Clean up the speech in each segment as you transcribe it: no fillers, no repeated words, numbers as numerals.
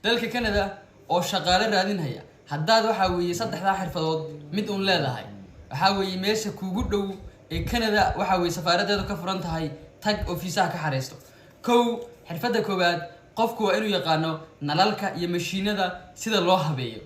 Dalka Canada oo shaqaale raadinhaya, haddaad waxaa weeye saddexdaa xirfadood mid uun leedahay, waxaa weeye meesha kuugu dhow ee Canada waxaa weeye safaaradeedu ka furan tahay tag oo fiisaha ka xareysto. Kow, xirfadda koowaad, qofku waa inuu yaqaano nalalka iyo mashiinada sida loo habeeyo.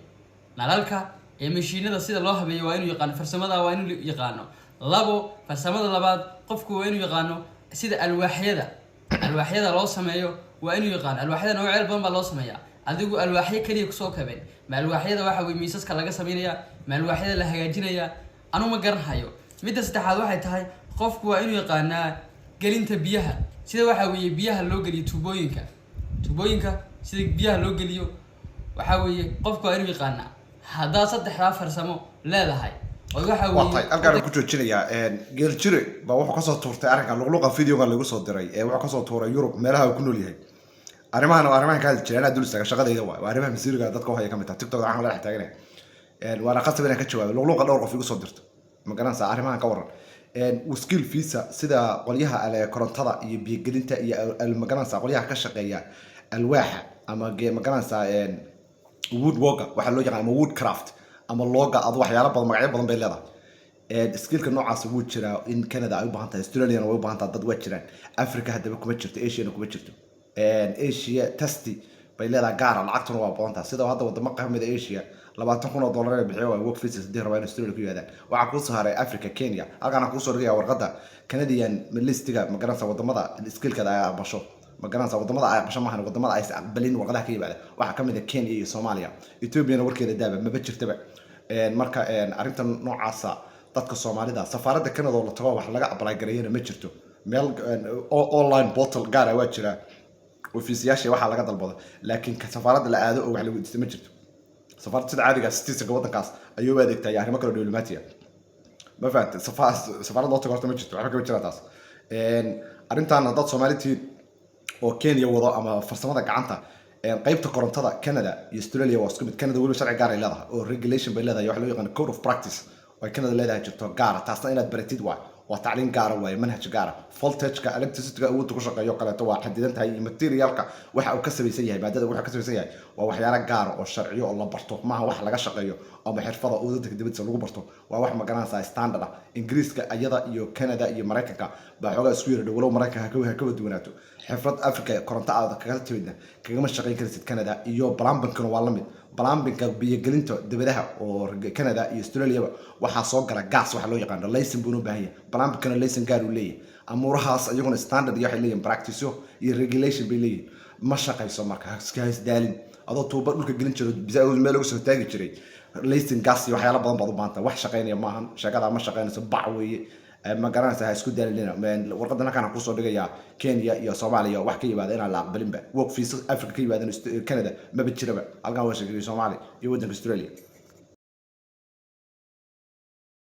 Nalalka iyo mashiinada sida loo habeeyo waa inuu yaqaano, farsamada waa inuu yaqaano. Labo, farsamada labaad, qofku waa inuu yaqaano sida alwaaxyada loo sameeyo waa inuu yaqaano. Alwaaxyada noocyo badan baa loo sameeyaa. Adigu alwaaxyo keliya kusoo kabeen ma alwaaxyada waxa weye miisaska laga sameynaya, ma alwaaxyada la hagaajinaya, anu ma garanhayo. Midda saddexaad waxay tahay, qofku waa inuu yaqaanaa gelinta biyaha, sida waxa weeye biyaha loo geliyo tuubooyinka, sida biyaha loo geliyo waxaa weeye qofku waa inuu yaqaanaa. Haddaad saddexdaa farsamo leedahay oo waxa Waa tahay. weeye Halkaan ku joojinayaa. Geeljire baa wuxuu kasoo tuurtay arrinkan luqluqa videoga lagu soo diray ee wuxuu kasoo tuuray Yurub meelaha uu ku nool yahay. Arrimahan waa arrimahan ka hadli jiray anaa dul istaaga, shaqadayda waay, waa arrimaha masiiriga dadka uhaya ka mid taha. TikTok waxaan la dhex taaganaya, waana qasab inaan ka jawaabo luqluqa dhowr qof igu soo dirto. Ma garanaysaa? Arrimahan ka waran skill visa, sida qolyaha ale korontada iyo biyogelinta iyo ma garanaysaa, qolyaha ka shaqeeya alwaaxa ama ma garanaysaa, woodworker waxaa loo yaqaan ama woodcraft ama looga adu waxyaalo badan, magacyo badan bay leedahay. Skillka noocaas wuu jiraa in Canada ay u baahan tahay, Australiana way u baahan tahay, dad waa jiraan. Africa haddaba kuma jirto, Asiana kuma jirto. Asia testi bay leedahay gaara, lacagtuna waa badan tahay. Sida hadda wadamo kamid a Asia $20,000 ay bixiyo waa work visa haddii rabaa in Australia ku yimaadaan. Waxaa kuu soo haray Africa, Kenya. Halkaan aan kuusoo dhigaya warqadda Canadian listiga, ma garanaysa, wadamada skillkeeda ay aqbasho. Ma garanaysa, wadamada ay aqbasho maahan, wadamada aysan aqbalin warqadaha ka yimaada waxaa kamid ah Kenya iyo Soomaaliya. Ethiopiana warkeeda daaba, maba jirtaba. Marka arrintan noocaasa dadka Soomaalida safaaradda Canada oo la tago wax laga apply gareeyana ma jirto. Meel online portal gaara waa jira, ofiisyaasha waxaa laga dalbado, laakiin ka safaaradda la aado oo wax la weydiisto ma jirto. Safaaradda sida caadiga citizenka waddankaas ayuu u adeegtaa iyo arrimo kale oo diblomaatiya. Ma fahamtay? Safaarad loo tago horta ma jirto, waxba kama jiraan taas. Arrintan haddaad Soomaali tihiin oo Kenya wado ama farsamada gacanta, qaybta korontada Canada iyo Australia waa isku mid. Canada weliba sharci gaar ay leedahay oo regulation bay leedahay, waxa loo yaqaan code of practice oo ay Canada leedahay jirto gaara. Taasna inaad baratid waay, waa tacliin gaara waaye, manhaj gaara. Voltageka electricityga awoodda ku shaqeeyo kaleeto waa xadidan tahay, iyo materialka waxa uu ka samaysan yahay, maadada wuxuu ka samaysan yahay, waa waxyaalo gaara oo sharciyo oo la barto. Maaha wax laga shaqeeyo ama xirfada oo dadka dibadda lagu barto, waa wax, magaranaysaa, standard ah. Ingiriiska iyada iyo Canada iyo Maraykanka baa xoogaa isku yara dhow, walow Maraykanka ha ka duwanaato. Xirfad Africa koronto aad kaga timidna kagama shaqayn karaysid Canada. Iyo plumbingkuna waa la mid. Plumbingka, biyogelinta dibadaha oo Canada iyo Australiaba waxaa soo gala gas waxa loo yaqaano, licence buu u baahan yahay. Plumbingkana licence gaar uu leeyahay. Amuurahaas iyaguna standard iyo waxay leeyihin practice iyo regulation bay leeyihin. Ma shaqayso. Marka ha isdaalin adoo tuuba dhulka gelin jiro meel lagu soo taagi jiray. Licence, gas iyo waxyaalo badan baad u baahan tahay. Wax shaqaynaya maahan, sheekada ma shaqaynayso, bac weeye. Ma garanaysa? Ha isku daalinina. Warqadan halkaan aan kusoo dhigayaa, Kenya iyo Soomaaliya wax ka yimaada inaan la aqbalinba. Work visa Africa ka yimaadana Canada maba jiraba. Halkaan waa sheegay Soomaaliya iyo waddanka Australia.